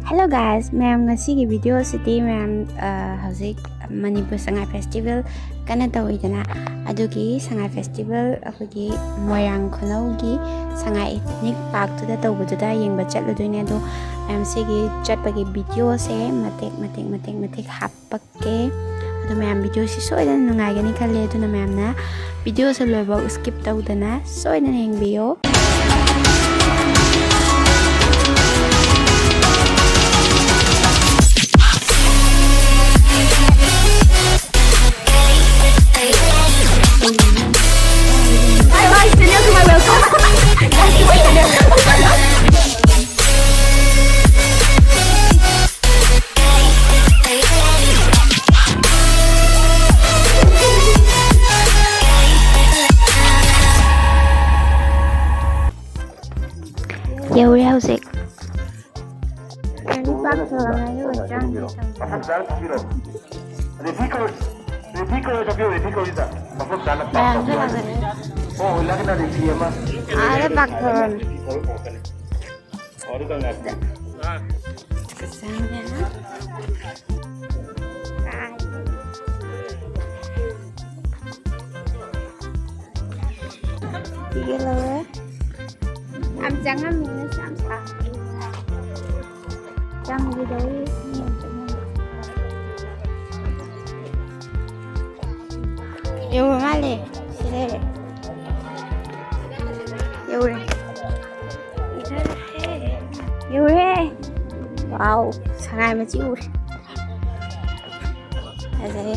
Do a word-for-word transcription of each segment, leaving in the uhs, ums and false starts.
Hello guys, ꯃꯌꯥꯝ, ꯉꯁꯤꯒꯤ video ꯑꯁꯤꯗꯤ ꯃꯌꯥꯝ, ꯑ, ꯍꯧꯖꯤꯛ ꯃꯅꯤꯄꯨꯔ ꯁꯉꯥꯏ festival ꯀꯟꯅ ꯇꯧꯋꯤꯗꯅ, ꯑꯗꯨꯒꯤ ꯁꯉꯥꯏ festival ꯑꯩꯈꯣꯏꯒꯤ ꯃꯣꯏꯔꯥꯡ ꯈꯨꯅꯧꯒꯤ ꯁꯉꯥꯏ Ethnic Parkꯇꯨꯗ ꯇꯧꯕꯗꯨꯗ ꯌꯦꯡꯕ ꯆꯠꯂꯨꯗꯣꯏꯅꯦ꯫ ꯑꯗꯣ ꯃꯌꯥꯝ, ꯁꯤꯒꯤ ꯆꯠꯄꯒꯤ videoꯁꯦ ꯃꯇꯦꯛ ꯃꯇꯦꯛ ꯃꯇꯦꯛ ꯃꯇꯦꯛ ꯍꯥꯞꯄꯛꯀꯦ꯫ ꯑꯗꯣ ꯃꯌꯥꯝ, videoꯁꯤ ꯁꯣꯏꯗꯅ ꯅꯨꯡꯉꯥꯏꯒꯅꯤ ꯈꯜꯂꯦ, ꯑꯗꯨꯅ ꯃꯌꯥꯝꯅ videoꯁꯦ ꯂꯣꯏꯐꯥꯎ skip ꯇꯧꯗꯅ ꯁꯣꯏꯗꯅ ꯌꯦꯡꯕꯤꯌꯣ꯫ ꯌꯧꯔꯦ ꯍꯧꯖꯤꯛ꯫ ꯃꯐꯝ ꯆꯥꯅ ꯊꯝꯕꯤꯔꯣ꯫ ꯔꯦꯐꯤ ꯀꯧꯔ-, ꯔꯦꯐꯤ ꯀꯧꯔ ꯆꯠꯄꯤꯌꯣ, ꯔꯦꯐꯤ ꯀꯧꯔꯤꯗ꯫ ꯃꯐꯝ ꯆꯥꯅ ꯄꯥꯛ ꯃꯌꯥꯝꯁꯨ ꯊꯝꯕꯤꯔꯣ꯫ ꯂꯥꯛꯀꯅꯤ꯫ ꯍꯣ, ꯍꯣꯏ, ꯂꯥꯛꯀꯅꯤ, ꯔꯦꯐꯤ ꯑꯃ꯫ ꯑꯥꯗ ꯄꯥꯛꯊꯣꯔꯛꯑꯣ꯫ ꯔꯦꯐꯤ ꯀꯧꯔ ꯄꯨꯔꯛꯀꯅꯤ꯫ ꯑꯣ, ꯑꯗꯨ ꯀꯪ ꯉꯥꯏꯈꯣ꯫ ꯆꯥꯛ ꯆꯥꯅ꯫ ꯁꯤꯒ ꯂꯧꯔꯦ꯫ ꯌꯥꯝ ꯆꯪꯉꯝꯃꯤꯅ ꯌꯥꯝ ꯁꯥ-, ꯆꯪꯈꯤꯗꯧꯔꯤ꯫ ꯃꯤ ꯌꯥꯝ ꯆꯪꯉꯝꯃꯤ꯫ ꯌꯧꯔ ꯃꯥꯜꯂꯦ꯫ ꯁꯤ ꯂꯩꯔꯦ꯫ ꯌꯧꯔꯦ꯫ ꯌꯧꯔꯦ꯫ ꯋꯥꯎ, ꯁꯉꯥꯏ ꯃꯆꯤ ꯎꯔꯦ꯫ ꯐꯖꯔꯦ꯫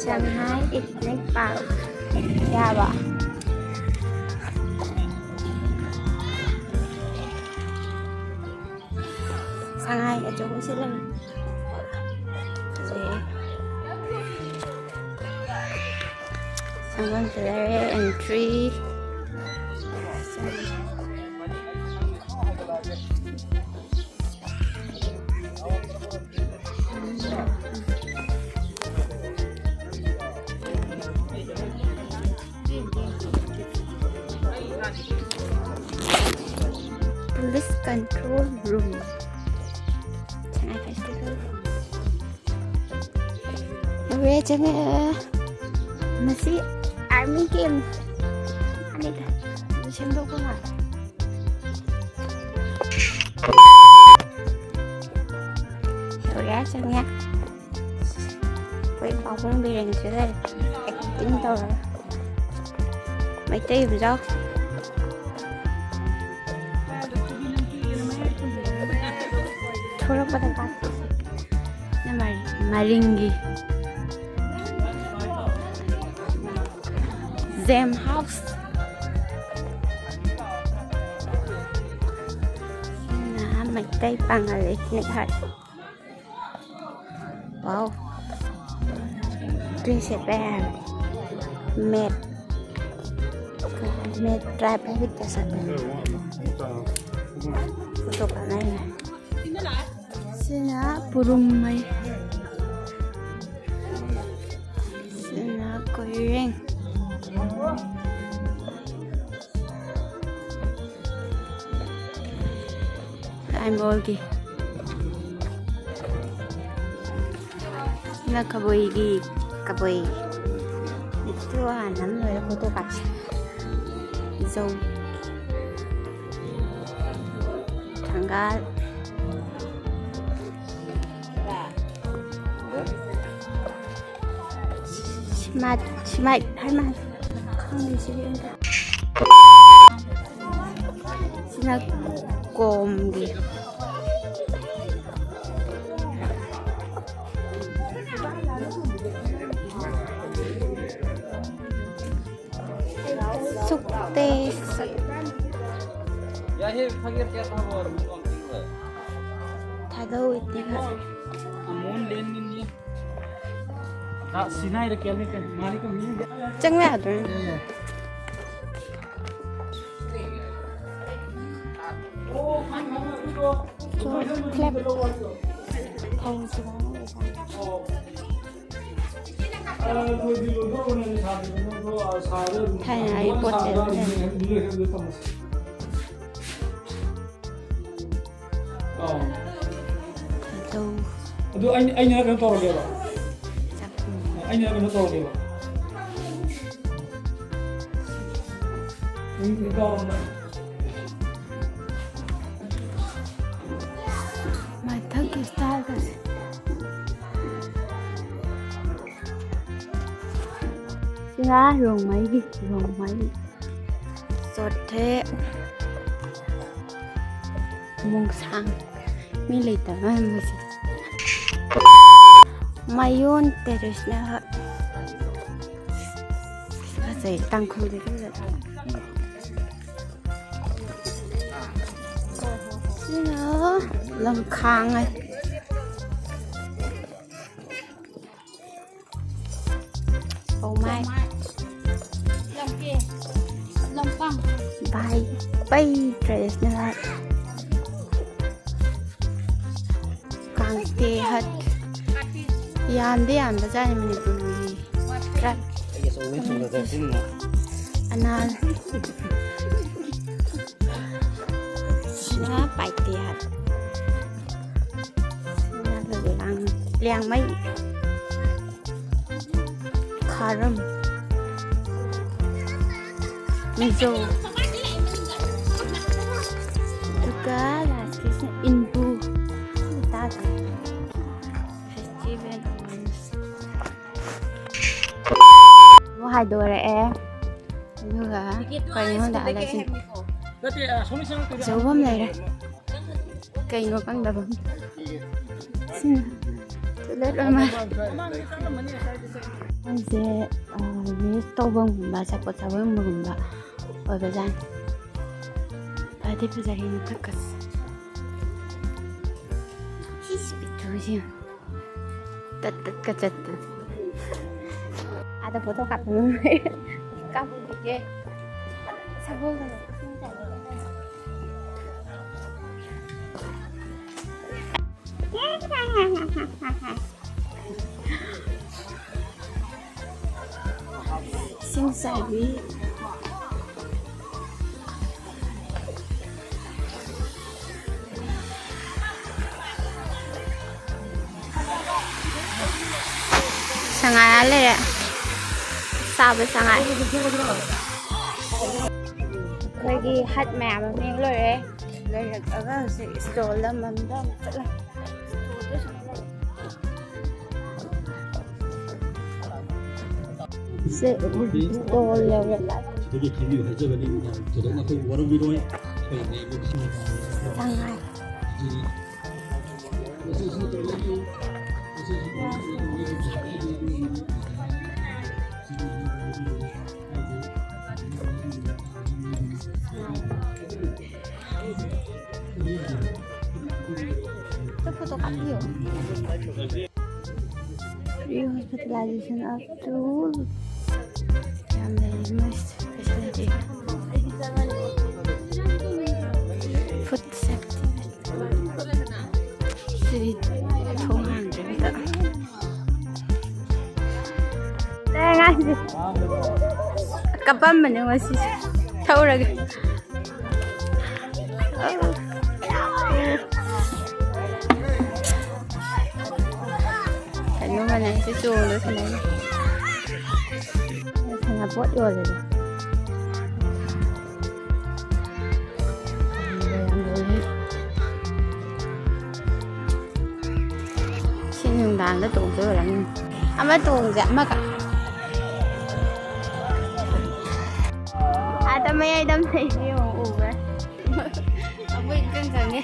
Shanghai Ethnic Park ꯌꯥꯕ꯫ ꯁꯉꯥꯏ ꯑꯆꯧꯕꯁꯨ ꯂꯩ꯫ ꯐꯖꯩꯌꯦ꯫ ꯆꯪꯐꯝꯁꯨ ꯂꯩꯔꯦ, entry꯫ Control Room. Shanghai Festival. ꯌꯧꯔꯦ, ꯆꯪꯉꯛꯑꯦ꯫ ꯃꯁꯤ army camp ꯃꯥꯜꯂꯤꯗ꯫ ꯑꯗꯨ ꯁꯦꯝꯗꯣꯛꯄ ꯃꯥꯜꯂꯦ꯫ ꯌꯧꯔꯦ, ꯆꯪꯉꯦ꯫ ꯑꯩꯈꯣꯏ ꯄꯥꯕꯨꯡ ꯕꯤꯔꯦꯟꯁꯨ ꯂꯩꯔꯦ, acting ꯇꯧꯔꯒ꯫ ꯃꯩꯇꯩ ꯑꯃ ꯌꯥꯎ꯫ ꯊꯣꯔꯛꯄꯗ ꯀꯥꯞꯄꯁꯦ꯫ ꯃꯔꯤꯡꯒꯤ Zem House꯫ ꯁꯤꯅ ꯃꯩꯇꯩ ꯄꯥꯉꯜ ethnic hut꯫ Wow. Dress ꯁꯦꯠꯄ ꯌꯥꯔꯦ꯫ Met꯫ Met tribe ꯍꯥꯏꯕ ꯗ꯭ꯔꯦꯁ ꯁꯦꯠꯄ꯫ ꯐꯣꯇꯣ ꯀꯥꯞꯅꯔꯤ꯫ ꯁꯤꯅ ꯄꯨꯔꯨꯝꯃꯩ꯫ ꯁꯤꯅ ꯀꯣꯏꯔꯦꯡ꯫ ꯂꯥꯏꯃꯣꯜꯒꯤ꯫ ꯁꯤꯅ ꯀꯕꯨꯏꯒꯤ, ꯀꯕꯨꯏ꯫ ꯏꯇꯨ ꯍꯥꯟꯅ ꯑꯃ ꯂꯣꯏꯔꯦ ꯐꯣꯇꯣ ꯀꯥꯞꯁꯦ꯫ ꯖꯧ꯫ ꯊꯪꯒꯥꯜ꯫ ꯁꯤꯃꯥꯏ, ꯁꯤꯃꯥꯏ ꯍꯥꯏ ꯃꯥꯜꯂꯦ꯫ ꯈꯪꯗꯦ ꯁꯤꯗꯤ ꯑꯝꯇ꯫ ꯁꯤꯅ ꯀꯣꯝꯒꯤ꯫ ꯁꯨꯛꯇꯦ꯫ ꯊꯥꯗꯧ ꯏꯇꯤꯒ꯫ ꯆꯪꯕ ꯌꯥꯗ꯭ꯔꯣ? ꯆꯣ, ꯐ꯭ꯂꯦꯞ ꯊꯧꯁꯤꯔꯥ ꯅꯪꯒꯤ ꯏꯁꯥ? ꯊꯥꯏꯅ ꯑꯩ ꯄꯣꯠ ꯆꯩ ꯑꯗꯨꯝ ꯂꯩꯔꯝꯃꯦ꯫ ꯑꯗꯨ ꯑꯗꯨ ꯑꯩꯅ ꯑꯩꯅ ꯀꯩꯅꯣ ꯇꯧꯔꯒꯦꯕ꯫ ꯆꯥꯛ ꯊꯣꯡꯉꯤ꯫ ꯑꯩꯅ ꯀꯩꯅꯣ ꯇꯧꯔꯒꯦꯕ꯫ ꯎꯝ, ꯇꯧꯔꯝꯕ꯫ ꯃꯊꯛꯀꯤ ꯁ꯭ꯇꯥꯏꯜꯒꯁꯦ꯫ ꯁꯤꯅ ꯔꯣꯡꯃꯩꯒꯤ, ꯔꯣꯡꯃꯩ꯫ ꯆꯣꯊꯦ꯫ ꯃꯣꯡꯁꯥꯡ꯫ ꯃꯤ ꯂꯩꯇꯕ ꯃꯣꯏꯁꯦ꯫ ꯃꯌꯣꯟ ꯇ꯭ꯔꯦꯗꯤꯁꯅꯦꯜ ꯍꯠ꯫ ꯐꯖꯩ, ꯇꯥꯡꯈꯨꯜꯗꯗꯤ ꯐꯖꯩ꯫ ꯁꯤꯅ ꯂꯝꯈꯥꯡ ꯍꯥꯏ꯫ ꯄꯧꯃꯥꯏ꯫ ꯂꯝꯀꯦ꯫ ꯂꯝꯀꯥꯡ꯫ ꯚꯥꯏ, ꯄꯩ ꯇ꯭ꯔꯦꯗꯤꯁꯅꯦꯜ ꯍꯠ꯫ ꯀꯥꯡꯇꯦ ꯍꯠ꯫ ꯌꯥꯝꯗꯤ ꯌꯥꯝꯕꯖꯥꯠꯅꯤ ꯃꯅꯤꯄꯨꯔꯒꯤ ꯇ꯭ꯔꯥꯏꯕ꯫ ꯑꯅꯥꯜ꯫ ꯁꯤꯅ ꯄꯥꯏꯇꯦ ꯍꯠ꯫ ꯁꯤꯅ ꯂꯥꯡ-, ꯂꯤꯌꯥꯡꯃꯩ꯫ ꯈꯥꯔꯝ꯫ ꯃꯤꯖꯣ꯫ ꯑꯗꯨꯒ ꯂꯥꯁꯀꯤꯁꯤꯅ ꯏꯟꯕꯨ꯫ ꯇꯥꯗ꯭ꯔꯦ꯫ ꯐꯦꯁꯇꯤꯚꯦꯜ ꯑꯃꯨꯛ ꯍꯥꯏꯗꯣꯔꯛꯑꯦ꯫ ꯑꯗꯨꯒ ꯀꯩꯅꯣ ꯍꯣꯟꯗ ꯍꯜꯂꯁꯤ꯫ ꯑꯆꯧꯕ ꯑꯃ ꯂꯩꯔꯦ꯫ ꯀꯩꯅꯣ ꯈꯪꯗꯕ ꯑꯃ꯫ ꯁꯤꯅ toilet ꯑꯣꯏ ꯃꯥꯜꯂꯦ꯫ ꯃꯣꯏꯁꯦ, ꯑ, rest ꯇꯧꯐꯝꯒꯨꯝꯕ, ꯑꯆꯥꯄꯣꯠ ꯆꯥꯐꯝꯒꯨꯝꯕ ꯑꯣꯏꯕꯖꯥꯠꯅꯤ꯫ ꯐꯗꯤ ꯐꯖꯩ ꯃꯊꯛꯀꯁꯦ꯫ ꯏꯁ, ꯄꯤꯛꯇ꯭ꯔꯨꯁꯤ ꯌꯦꯡꯉꯨ꯫ ꯇꯠ ꯇꯠꯀ ꯆꯠꯇꯅ꯫ ꯑꯥꯗ ꯐꯣꯇꯣ ꯀꯥꯞꯄ ꯉꯝꯃꯣꯏ꯫ ꯀꯥꯞꯄꯨꯈꯤꯒꯦ꯫ ꯁꯒꯣꯜꯗ ꯏꯁꯤꯡ ꯆꯥꯏꯕ꯫ ꯏꯁꯤꯡ ꯆꯥꯏꯕꯤ꯫ ꯉꯥꯏꯔ ꯂꯩꯔꯦ꯫ ꯆꯥꯕ ꯆꯪꯉꯛꯑꯦ꯫ ꯑꯩꯈꯣꯏꯒꯤ ꯍꯠ ꯃꯌꯥꯝ ꯑꯃ ꯌꯦꯡ ꯂꯣꯏꯔꯦ꯫ ꯂꯩꯔꯛꯑꯒ ꯍꯧꯖꯤꯛ ꯏꯁꯇꯣꯜ ꯑꯃꯃꯝꯗ ꯑꯃꯨꯛ ꯆꯠꯂꯦ꯫ ꯁꯦ, ꯏꯁꯇꯣꯜ ꯌꯧꯔꯦ꯫ ꯁꯤꯗꯒꯤ ꯈꯪꯕꯤꯌꯨ ꯍꯥꯏꯖꯕꯅꯤ, ꯊꯣꯏꯗꯣꯛꯅ ꯑꯩꯈꯣꯏ ꯋꯥꯔꯧꯕꯤꯔꯣꯏ꯫ ꯑꯩꯈꯣꯏ ꯅꯩꯕ Sangai. Free hospitalization up to ꯌꯥꯝ ꯂꯩꯔꯤ ꯃꯣꯏ facility꯫ Food safety꯫ ꯁꯤꯗꯤ ꯊꯣꯡ ꯍꯥꯡꯗ꯭ꯔꯤꯕꯗ꯫ ꯑꯉꯥꯡꯁꯦ ꯀꯞꯄꯝꯕꯅꯦ ꯉꯁꯤꯁꯦ꯫ ꯊꯧꯔꯒꯦ꯫ ꯀꯩꯅꯣ ꯃꯥꯟꯅꯩ ꯁꯤ ꯆꯣꯡꯗ ꯁꯥꯟꯅꯩ꯫ ꯁꯥꯟꯅꯄꯣꯠ ꯌꯣꯜꯂꯦ꯫ ꯁꯤ ꯅꯨꯡꯗꯥꯡꯗ ꯇꯣꯡꯗꯣꯏ ꯑꯣꯏꯔꯝꯅꯤ꯫ ꯑꯃ ꯇꯣꯡꯁꯦ, ꯑꯃꯈꯛ꯫ ꯑꯥꯗ ꯃꯌꯥꯏꯗ ꯑꯃ ꯂꯩꯁꯦ ꯌꯦꯡꯉꯣ, ꯎꯕ꯭ꯔꯥ? ꯑꯩꯈꯣꯏ ꯏꯆꯟ ꯆꯪꯉꯦ꯫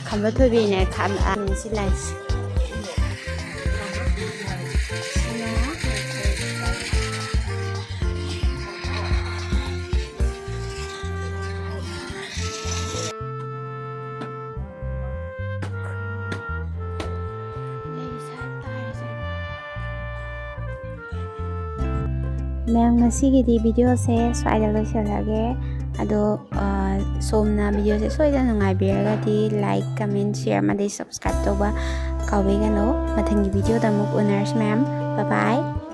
ꯈꯝꯕ ꯊꯣꯏꯕꯤꯅꯦ, ꯈꯝ-, ꯑ, ꯁꯤ ꯂꯥꯏꯁꯦ꯫ ꯃꯌꯥꯝ, ꯉꯁꯤꯒꯤꯗꯤ videoꯁꯦ ꯁ꯭ꯋꯥꯏꯗ ꯂꯣꯏꯁꯤꯜꯂꯒꯦ꯫ ꯑꯗꯣ, ꯑ, ꯁꯣꯝꯅ videoꯁꯦ ꯁꯣꯏꯗꯅ ꯅꯨꯡꯉꯥꯏꯕꯤꯔꯒꯗꯤ like, comment, share ꯑꯃꯗꯤ subscribe ꯇꯧꯕ ꯀꯥꯎꯕꯤꯒꯅꯨ꯫ ꯃꯊꯪꯒꯤ videoꯗ ꯑꯃꯨꯛ ꯎꯅꯔꯁꯤ ꯃꯌꯥꯝ꯫ Bye bye꯫